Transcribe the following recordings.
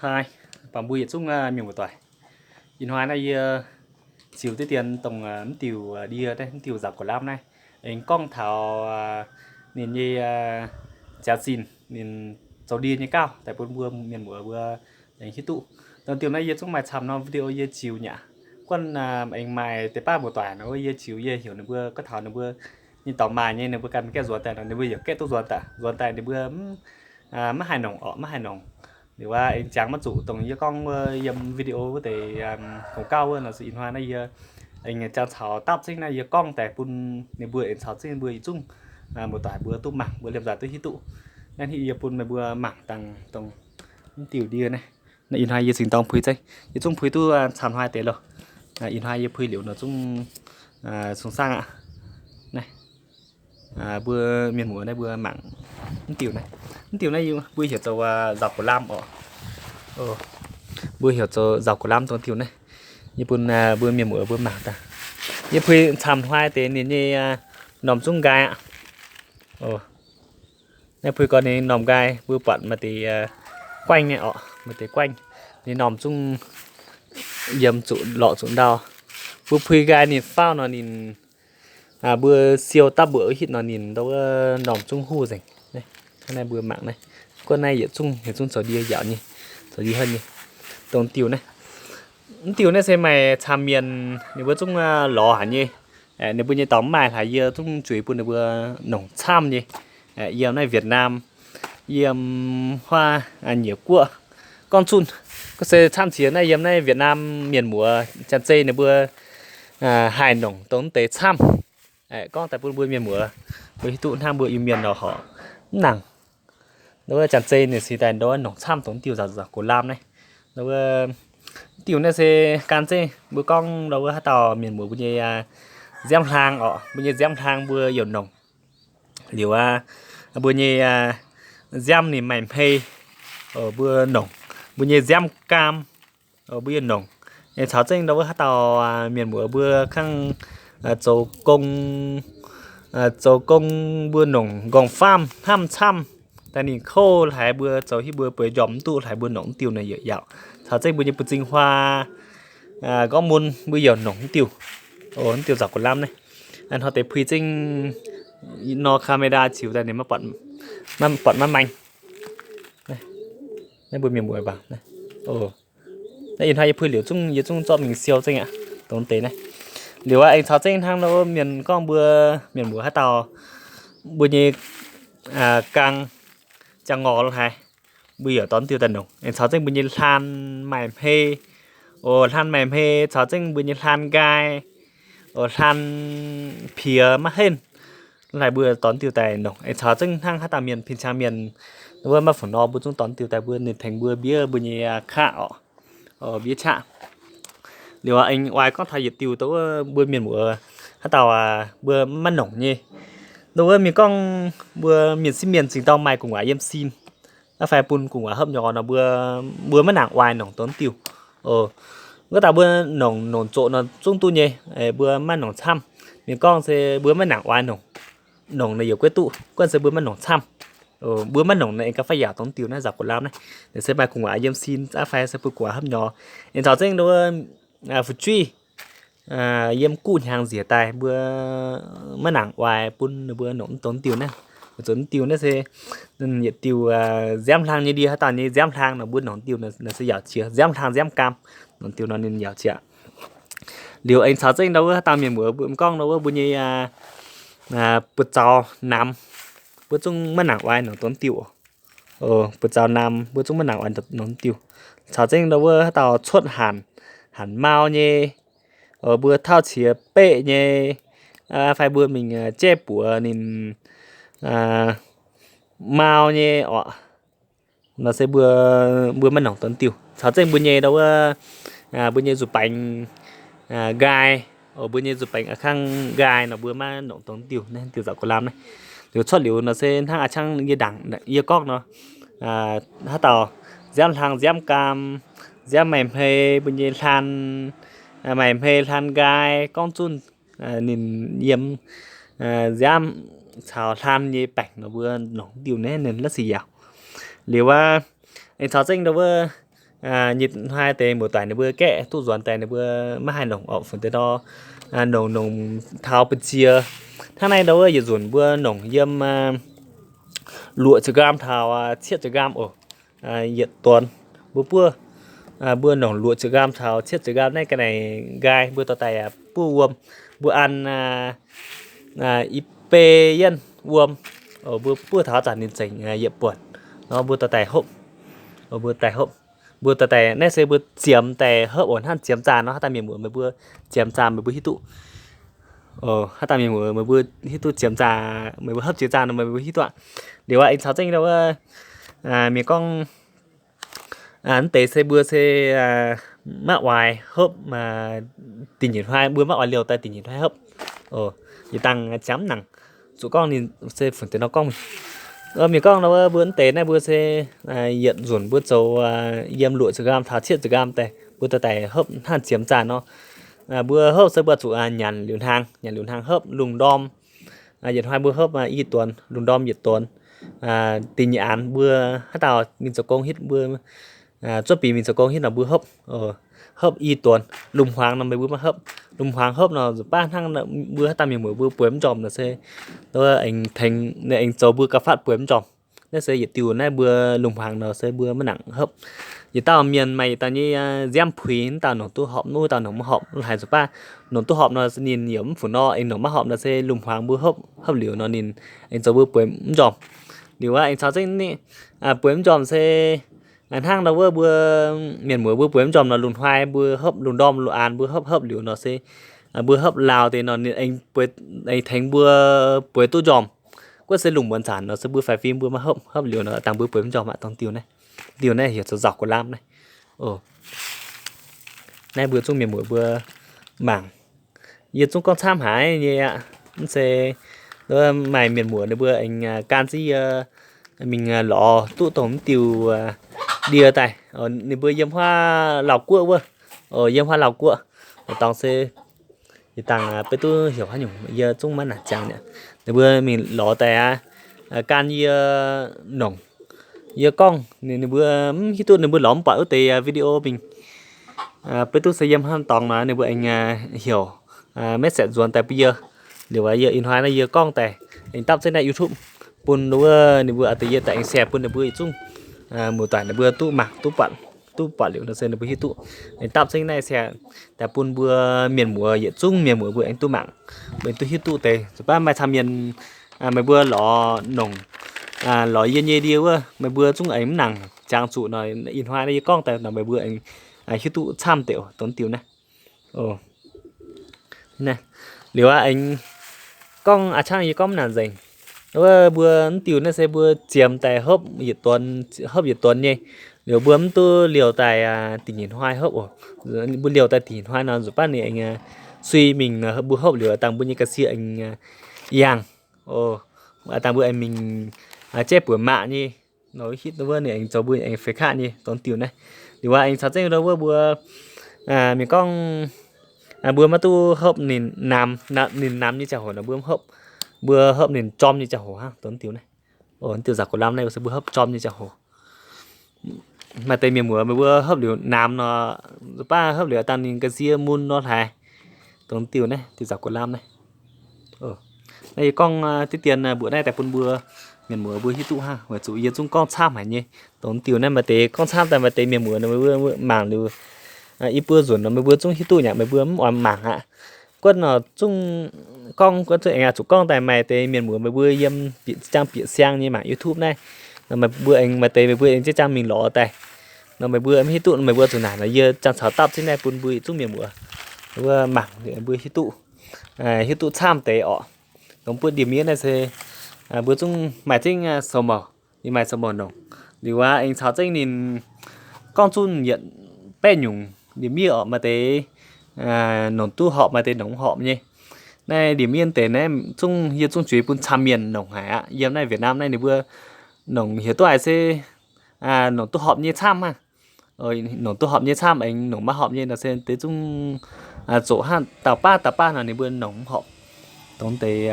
Haih, bangc mbuo yietc zungv mienh muoz-doic. Ih hnoi naaiv yie ziux diqv dien dongh mv diuh ndie naaiv, mv diuh nzauc ga'lamv naaiv, aengx gorngv taux ninh nyei jaax-zinh, ninh zoux ndie nyei gauh daaih bun mbuo mienh muoz mbuo aengx hiuv duqv. Dongh diuh naaiv yie zungv maaih camv norm video yie ziux nyei aqv. Guanh aengx maaih deix baav muoz-doic nor, yie ziux yie heuc ninh mbuo gorngv taux ninh mbuo nyei dorngx maaih nyei, ninh mbuo ganh gaeqv nzuonx daaih nor, ninh mbuo yaac gaeqv duqv nzuonx daaih. Nzuonx daaih ninh mbuo mv haih nongc orqc, mv haih nongc. Liuz aengx jangx maiv zuqc dongh yie gorngv wuov yiem video wuov deix gong gauh wuov nor, se ih hnoi naaiv yie aengx jangx caux dapv zengv naaiv yie gorngv daaih bun ninh mbuo aengx caux zengv mbuo yietc zungv muoz-doic mbuo duqv mangc, mbuo liemh nzaaih duqv hiuv duqv. Naaiv ih yie bun meih mbuo mangc dangh dongh mv diuh ndie naaiv. Naaiv ih hnoi yie cingx dorng puix zengv, yie zungv puix duqv camv hnoi deix loh. Ih hnoi yie puix liuz nor zungv sung saangv aqv. Naaiv mbuo mienh muoz naaiv mbuo mangc mv diuh naaiv. Mv diuh naaiv mbuo heuc zoux nzauc ga'lamv orqc. Mbuo heuc zoux nzauc ga'lamv dongh diuh naaiv. Yie bun mbuo mienh muoz mbuo mangc daaih. Yie puix camv hnoi deix ninh nyei normh zungv nqaai aqv. Naaiv puix gorx ninh normh nqaai, mbuo buatc maaih deix guaengv nyei orqc, maaih deix guaengv. Ninh normh zungv yiem zuqc lorqc zuqc ndau. Mbuo puix nqaai ninh faauv nor ninh, mbuo siou dapv mbuoqc hitv nor ninh ndau wuov normh zungv huv nzengc. Naaiv mbuo mangc naaiv, guanh naaiv yietc zungv, yietc zungv zoux ndie yaauc nyei, zoux ndie haiv nyei. Dongh diuh naaiv, mv diuh naaiv se maaih camv mienh ninh mbuo zungv lorz haic nyei. Ninh mbuo nyei dorngx mv maaih hlaax yie zungv juix bun ninh mbuo nongc camv nyei. Yiem naaiv Việt Nam, yiem huaav nyiec guoqv, gorngv zunh, gorngv se camv qiex naaiv yiem naaiv Việt Nam mienh muoz janx-zei ninh mbuo haih nongc dongh mv deix camv. Gorngv daaih bun mbuo mienh muoz mbuo hiuv duqv hnangv mbuo Iu-Mienh nor horc mv nangc. Ndau wuov janx-zei ninh cingx daaih ndau wuov nongc camv dongh diuh nzauc ga'lamv naaiv. Ndau wuov diuh naaiv se gan zeiv mbuo gorngv ndau wuov haaix dauh mienh muoz mbuo nyei nziaamv hlang orqc, mbuo nyei nziaamv hlang mbuo yaac nongc. Liuz aqv, mbuo nyei nziaamv ninh maaih hmei, mbuo nongc. Mbuo nyei nziaamv gaam, mbuo yaac nongc. Aengx caux zengv ndau wuov haaix dauh mienh muoz mbuo kangv zoux gong, zoux gong mbuo nongc nqorngv-faam hnamv camv daaih ninh kouv hlaaix mbuo zoux hitv mbuo bueix njormh mv duqv hlaaix mbuo nongc mv diuh naaiv yaac yaauc. Caux zengv mbuo nyei buoz-zingh huaa, gorngv mun mbuo yaac nongc mv diuh. Mv diuh nzauc ga'lamv naaiv, hnoi deix puix zengv nor camera ziux daaih ninh maiv buatc maiv maeng. Naaiv mbuo mienh muoz baac naaiv ih hnoi yie puix liuz zungv, yie zungv zorqv mingh siou zengv aqv. Dongh deix naaiv, liuz aqv, aengx caux zengv hnangv nor mienh gorngv mbuo mienh muoz haaix dauh mbuo nyei gaang ziangh ngorc lo haaix, mbuo yaac dorh diuh daaih nongc. Aengx caux zengv mbuo nyei hlaan maaih hmei, o hlaan maaih hmei caux zengv mbuo nyei hlaan nqaai, o hlaan piex maiv henv, lo haaix mbuo dorh diuh daaih nongc. Aengx caux zengv hnangv haaix dauh mienh pin cang mienh, wuov maiv fungc nor mbuo zungv dorh diuh daaih mbuo ninh tengx mbuo mbiev mbuo nyei qaqv orqc, mbiev qaqv. Liuz aengx oix gorngv taux yietc diuh dongh wuov mbuo mienh muoz haaix dauh mbuo maiv nongc nyei. Ndongh wuov mienh gorngv mbuo mienh sieqv mienh zingh dorng maaih gu'nguaaz yiem sin, naaiv fai bun gu'nguaaz hopv nyorx nor mbuo, mbuo maiv nangc oix nongc dongh diuh. Wuov dauh mbuo nongc, nongc zoqc nor zungv duqv nyei, mbuo maiv nongc camv. Mienh gorngv se mbuo maiv nangc oix nongc, nongc naaic yaac guaiv duqv, guanh se mbuo maiv nongc camv. Mbuo maiv nongc naaic aengx gauh faix yaac dongh diuh naaiv nzauc ga'lamv naaiv. Ninh se maaih gu'nguaaz yiem sin, aqv fai se bun gu'nguaaz hopv nyorx. Aengx caux zengv nduov fu'jueiv yiem guv hnyangx njiec daaih mbuo maiv nangc oix bun ninh mbuo nongc dongh diuh naaiv. Weic zuqc diuh naaiv se yietc diuh nziaamv hlang nyei ndie, haaix dauh nyei nziaamv hlang nor mbuo nongc diuh naaic se yaac qiex, nziaamv hlang nziaamv gaam, nongc diuh nor ninh yaac qiex. Liuz aengx caux zengv ndau wuov haaix dauh mienh muoz mbuo gorngv ndau wuov mbuo nyei buoz-zaux namx, mbuo zungv maiv nangc oix nongc dongh diuh. Buoz-zaux namx mbuo zungv maiv nangc oix nongc diuh. Caux zengv ndau wuov haaix dauh cuotv hanc, hanc mau nyei, mbuo tauv qiex beqv nyei, fai mbuo mingh jaiv buoz ninh mau nyei orqc, nor se mbuo, mbuo maiv nongc dongh diuh. Caux zengv mbuo nyei ndau wuov, mbuo nyei nzuqc baengx nqaai, mbuo nyei nzuqc baengx a'kangv nqaai nor mbuo maiv nongc dongh diuh naaiv, diuh nzauc ga'lamv naaiv. Liuz cuotv liuz nor se hnangv a'cangv yie ndaangc yie gorngv nor, haaix dauh nziaamv hlang nziaamv gaam, nziaamv maaih hmei, mbuo nyei hlaan maaih hmei hlaan nqaai gorngv zunh ninh yiem nziaamv caux hlaan nyei baengc nor mbuo nongc diuh naaiv ninh la'sic yaauc. Liuz aqv, aengx caux zengv ndau wuov nyei hnoi deix muoz-doic ninh mbuo gaeqv duqv nzuonx daaih ninh mbuo maiv haih nongc orqc, funx deix nor, nongc nongc taux ba'nziex. Hnangv naaiv ndau wuov yietc nzunc mbuo nongc yiem luoqc ziepc nqaam taux cietv ziepc nqaam oc. Yietc tuonx mbuo buov, mbuo nongc luoqc ziepc nqaam taux cietv ziepc nqaam naaiv ga'naaiv nqaai mbuo dorh daaih buov wuom, mbuo an i bei yienh wuom, mbuo buov taux zanc ninh zengc yietc buonc nor mbuo dorh daaih hopv. Mbuo daaih hopv, mbuo dorh daaih naaiv se mbuo ziemx daaih hopv oc. Hnangv ziemx zaah nor haaix dauh mienh muoz meih mbuo ziemx zaah meih mbuo hiuv duqv. Haaix dauh mienh muoz meih mbuo hiuv duqv ziemx zaah, meih mbuo hopv ziemx zaah nor meih mbuo hiuv duqv aqv. Liuz aqv, aengx caux zengv ndau wuov mienh gorngv mv deix se mbuo se maiv oix hopv dingh nyeic hnoi, mbuo maiv oix liouh daaih dingh nyeic hnoi hopv. Yietc dangh ziangx mv nangc, zuqc gorngv ninh se funx deix nor gorngv. Mienh gorngv nor wuov mbuo mv deix naaiv mbuo se yietc nzunc mbuo zoux yiem luoqc ziepc nqaam taux cietv ziepc nqaam daaih mbuo dorh daaih hopv hnangv ziemx zaah nor. Mbuo hopv se mbuo zuqc nyanc liuz hnaangx, nyanc liuz hnaangx hopv lungh ndorm. Yietc hnoi mbuo hopv i duonx, lungh ndorm yietc duonx. Dingh nyeic aanx mbuo haaix dauh mingh zoux gong hitv mbuo, zuov bieqc mingh zoux gong hitv nor mbuo hopv, hopv i duonx. Lungh hmuangx nor meih mbuo maiv hopv. Lungh hmuangx hopv nor nzuqc baav hnangv mbuo haaix dauh mienh muoz mbuo bueix mv njormh nor se aengx tengx aengx zoux mbuo gauh fatv bueix mv njormh. Naaiv se yietc diuh naaiv mbuo lungh hmuangx nor se mbuo maiv nangc hopv. Yietc dauh mienh maaih yietc dauh nyei nziaamv puix, wuov dauh nongc duqv horpc, wuov dauh nongc maiv horpc. Lungh haaix nzuqc baav nongc duqv horpc nor se ninh yaac mv funx nor aengx nongc maiv horpc nor se lungh hmuangx mbuo hopv, hopv liuz nor ninh aengx zoux mbuo bueix mv njormh. Liuz aqv, aengx caux zengv ninh bueix mv njormh se hnangv ndau wuov mbuo mienh muoz mbuo bueix mv njormh nor lungh hnoi mbuo hopv, lungh ndorm lungh aanx mbuo hopv, hopv liuz nor se mbuo hopv laauh deix nor ninh aengx tengx mbuo bueix duqv njormh. Guov se lungh muonz zanc nor se mbuo faix fim mbuo maiv hopv, hopv liuz nor dangh mbuo bueix mv njormh aqv. Dongh diuh naaiv, diuh naaiv heuc zoux nzauc gu'lam naaiv. Naaiv mbuo zungv mienh muoz mbuo mangc. Yie zungv gorngv camv haic nyei aqv. Mv se maaih mienh muoz ninh mbuo aengx gan ziex yie mingh lorz duqv dongh mv diuh ndie daaih. Ninh mbuo yiem huaav Lauv Guoqv wuov. Yiem huaav Lauv Guoqv. Dorngx se yietc dangh beiv duqv heuc haaix nyungc yie zungv maiv nangc ziangx. Ninh mbuo mingh lorz daaih aqv, gan yie nongc, yie gorngv ninh mbuo mv hiuv duqv, ninh mbuo lorz mv buatc wuov deix video mingh. Beiv duqv se yiem hnangv dorngx nor ninh mbuo aengx heuc message nzuonx daaih bun yie. Liuz yie ih hnoi naaiv yie gorngv daaih aengx dapv zengv naaiv YouTube bun wuov ninh mbuo deix, yie daaih aengx share bun ninh mbuo yietc zungv muoz-doic ninh mbuo duqv mangc duqv buatc, duqv buatc liuz nor se ninh mbuo hiuv duqv. Aengx dapv zengv naaiv share daaih bun mbuo mienh muoz yietc zungv mienh muoz mbuo aengx duqv mangc, mbuo aengx duqv hiuv duqv deix. Zuqc baav maaih camv mienh meih mbuo lorz nongc, lorz yie nyei ndie wuov meih mbuo zungv aengx mv nangc ziangx zuqc nor, ih hnoi naaiv yie gorngv daaih nor meih mbuo aengx hiuv duqv camv deix dongh diuh naaiv. Liuz aqv, aengx gorngv a'cangv yie gorngv mv nangc nzengc. Wuov mbuo mv diuh naaiv se mbuo ziemx daaih hopv yietc duonx, hopv yietc duonx nyei. Liuz mbuo mv duqv liouh daaih dingc nyeic hnoi hopv oc. Mbuo liouh daaih dingc nyeic hnoi nor nzuqc baav ninh aengx sui mingh, mbuo hopv liuz dangh mbuo nyei ga'sie aengx yangh. Dangh mbuo aengx mingh jaiv buonc maqv nyei. Nor hitv wuov ninh aengx zoux mbuo aengx feix kaqv nyei dongh diuh naaiv. Liuz aqv, aengx caux zengv ndau wuov mbuo mienh gorngv mbuo maiv duqv hopv ninh namx, ninh namx nyei ziangh hoc nor mbuo mv hopv. Mbuo hopv ninh jorm nyei ziangh hoc hnangv dongh diuh naaiv. Diuh nzauc gu'lam naaiv se mbuo hopv jorm nyei ziangh hoc. Maaih deix mienh muoz meih mbuo hopv liuz namx nor, baav hopv liuz dangh ninh ga'sie mun nor hlaaix. Dongh diuh naaiv, diuh nzauc gu'lam naaiv. Naaiv yie gorngv diqv dien mbuox naaiv daaih bun mbuo mienh muoz mbuo hiuv duqv hnangv, weic zuqc yie zungv gorngv camv haic nyei. Dongh diuh naaiv maaih deix gorngv camv daaih maaih deix mienh muoz nor meih mbuo mangc liuz, yie buo nzunc nor meih mbuo zungv hiuv duqv nyei, meih mbuo mv oix mangc aqv. Guonv nor zungv gorngv, guonv zungv aengx zuqc gorngv daaih maaih deix mienh muoz meih mbuo yiem jang bieqc siang nyei mangc YouTube naaiv. Nor meih mbuo aengx maaih deix meih mbuo aengx jiex jang mingh lorz daaih. Nor meih mbuo mv hiuv duqv nor meih mbuo zuqc naaic nor yie jang caux dapv zengv naaiv bun mbuo yietc zungv mienh muoz mbuo mangc, mbuo hiuv duqv, hiuv duqv camv deix orqc. Dongh mbuo ndie-miev naaiv se mbuo zungv maaih zengv sou mouc, ninh maaih sou mouc nongc. Liuz aqv, aengx caux zengv ninh gorngv zunv yietc baeqv nyungc ndie-miev orqc, maaih deix nongc duqv horpc, maaih deix nongc mv horpc nyei. Naaiv ndie-miev deix naaiv zungv yie zungv zueiz bun camv mienh nongc haic aqv. Yiem naaiv Việt Nam naaiv ninh mbuo nongc heuc duqv haic se nongc duqv horpc nyei camv aqv. Nongc duqv horpc nyei camv, aengx nongc maiv horpc nyei nor se deix zungv zoqc hnangv dauh baav dauh baav nor ninh mbuo nongc mv horpc. Dongh deix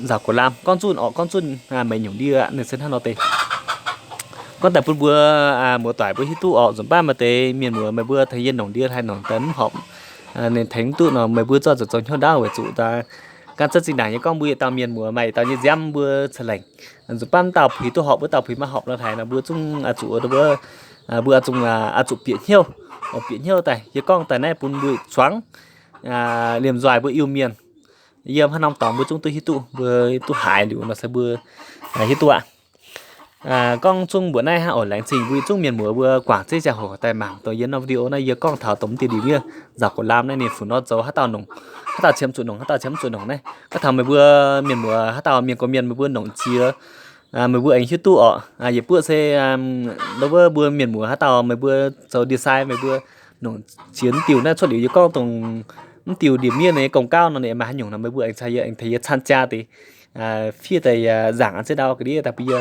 nzauc gu'lam gorngv zunv orqc, gorngv zunv meih nyungc ndie aqv, ninh se hnangv nor deix. Gorngv daaih bun mbuo muoz-doic mbuo hiuv duqv orqc, nzunc baav maaih deix mienh muoz meih mbuo tengx yie nongc ndie haaix nongc daaih mv horpc, ninh tengx mv duqv nor, meih mbuo zorqv zoux nyouz ndaauv weic zuqc daaih gan za'gengh naaic yie gorngv mbuo yietc dauh mienh muoz maaih yietc dauh nyei nziaamv mbuo ca'lengc. Nzunc baav dauh puix duqv horpc, wuov dauh puix maiv horpc nor haic nor, mbuo zungv oix zuqc, mbuo, mbuo oix zuqc, oix zuqc bieqc hnyouv, bieqc hnyouv daaih. Yie gorngv daaih naaiv bun mbuo zuangx liemh nzoih mbuo Iu-Mienh, yiem haaix norm dorngx mbuo zungv duqv hiuv duqv, mbuo duqv haiz liuz nor se mbuo hiuv duqv aqv. Gorngv zungv mbuoqc naaiv hnangv oc. Laengz zingh mbuo yietc zungv mienh muoz mbuo guangc zeiv ziangh hoc daaih mangc dongh yie norm video naaiv. Yie gorngv taux dongh mv diuh ndie-miev nzauc gox lamh naaiv ninh funx nor zoux haaix dauh nongc, haaix dauh qiemx zuqc nongc, haaix dauh qiemx zuqc nongc naaiv. Gorngv taux meih mbuo mienh muoz haaix dauh mienh gorqv mienh meih mbuo nongc ziex, meih mbuo aengx hiuv duqv orqc. Yietc buoqv se wuov mbuo mienh muoz haaix dauh meih mbuo zoux ndie-sai meih mbuo nongc ziex mv diuh naaiv cuotv liuz yie gorngv dongh mv diuh ndie-miev nyei gong-gauv nor, ninh maaih haaix nyungc nor meih mbuo aengx caux yie, aengx tengx yie camv jaa deix fiev deix zaangc an zengv ndau ga'ndiev daaih bun yie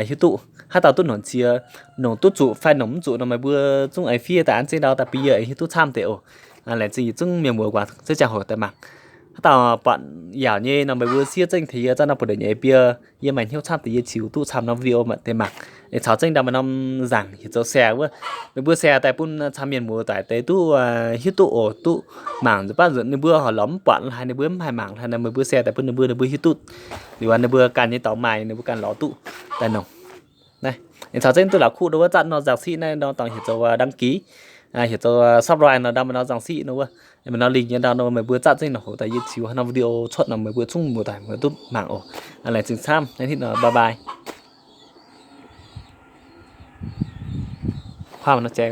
hiuv duqv. Haaix dauh duqv nongc ziex, nongc duqv zuqc fai nongc mv zuqc nor meih mbuo zungv aengx fiev daaih an zengv ndau daaih bun yie aengx hiuv duqv camv deix oc. Laengz zingh yietc zungv mienh muoz guangc zeiv ziangh hoc daaih mangc. Haaix dauh buatc yaac nyei nor meih mbuo siev zengv tengx yie zaanv norm buoz-ndeic nyei biei, yie maaih hnyouv camv deix yie ziux duqv camv norm video maaih deix mangc. Aengx caux zengv ndau maaih norm nzaangc heuc zoux share wuov, meih mbuo share daaih bun camv mienh muoz doic deix duqv hiuv duqv oc, duqv mangc nzunc baav nzunc ninh mbuo horpc lorz mv buatc haaix, ninh mbuo mv haih mangc haaix nor meih mbuo share daaih bun ninh mbuo, ninh mbuo hiuv duqv liuz ninh mbuo ganh nyei dorngx maaih ninh mbuo ganh lorz duqv daaih nongc. Naaiv aengx caux zengv duqv la'kuqv ndau wuov zatv norm nzangc siqv naaiv nor dorngx heuc zoux đăng ký, heuc zoux subscribe nor ndau maaih norm nzangc siqv nor wuov, maaih norm link nyei ndau nor meih mbuo zatv zengv nor hoc daaih yie ziux haaix norm video cuotv nor meih mbuo zungv muoz-doic meih duqv mangc oc. Laengz zingh camv, naaiv hitv nor bye bye. Huaav nor jai.